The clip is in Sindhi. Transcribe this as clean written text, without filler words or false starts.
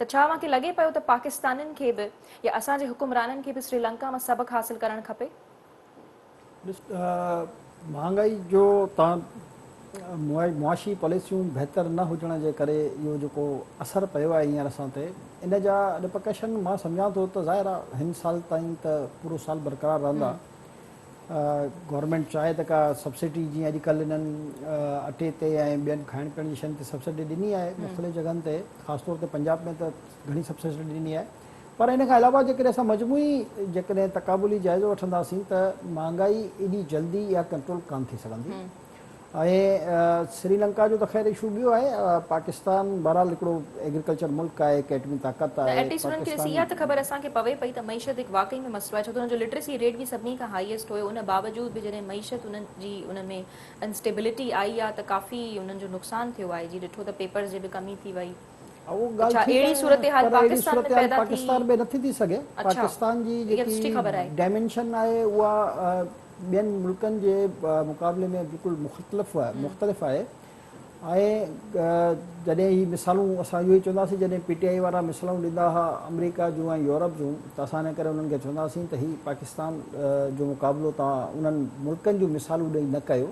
ته ڇا اوهان کي لڳي پيو ته پاڪستانين کي به يا اسان جي حڪمرانن کي به سريلنڪا مان سبق حاصل ڪرڻ کپي؟ ڏس مهانگائي جو تان معاشي پاليسيون بهتر نه هجڻ جي ڪري اهو جيڪو اثر پيو آهي هينئر اسان تي، ان جا ريپرڪشن مان سمجهان ٿو ته ظاهر آهي هن سال تائين ته پورو سال برقرار رهندا. گورنمينٽ چاهي ته ڪا سبسڊي، جيئن اڄ ڪلهه انهن اٽي تي ۽ ٻين کائڻ پيئڻ جي شين تي سبسڊي ڏني آهي مختلف جڳهن تي، خاص طور تي پنجاب ۾ ته گهڻي سبسڊي ڏني آهي، پر ان کان علاوه جيڪڏهن اسان مجموعي جيڪڏهن تقابلي جائزو وٺنداسين ته مهانگائي ايڏي جلدي اها ڪنٽرول ڪانه ٿي سگهندي. ۽ سري لنڪا جو ته خير اشو ٻيو آهي، پاڪستان بهرحال هڪڙو ايگريڪلچر ملڪ آهي، هڪ ايٽمي طاقت نه آهي، ايٽليسٽ انهن کي ڏسي پاڪستان. اها ته خبر اسان کي پوي پئي ته معيشت هڪ واقعي ۾ مسئلو آهي، ڇو ته انهن جو لٽريسي ريٽ به سڀني کان هائيسٽ هيو، ان باوجود به جڏهن معيشت انهن جي ان ۾ انسٽيبلٽي آئي آهي ته ڪافي انهن جو نقصان ٿيو آهي، جي ڏٺو ته پيپرز جي به ڪمي ٿي وئي. اهو ته ڳالهه ڇا ٺيڪ اهڙي آهي صورتحال پر اهڙي پاڪستان ۾ صورتحال پيدا ٿي؟ پاڪستان ۾ نٿي ٿي سگهي. پاڪستان جي اها ته سٺي جيڪي خبر آهي. ڊائمينشن آهي اها ٻين ملڪن جي مقابلي ۾ بلڪل مختلف مختلف آهي ۽ جڏهن هي مثالون اسان اهو ئي چونداسين، جڏهن پي ٽي آئي وارا مثالون ڏيندا هئا آمريڪا جون ۽ يورپ جون ته اسان ان ڪري انهن کي چونداسين ته هي پاڪستان جو مقابلو توهان انهن ملڪن جون مثالون ڏئي نه ڪيو.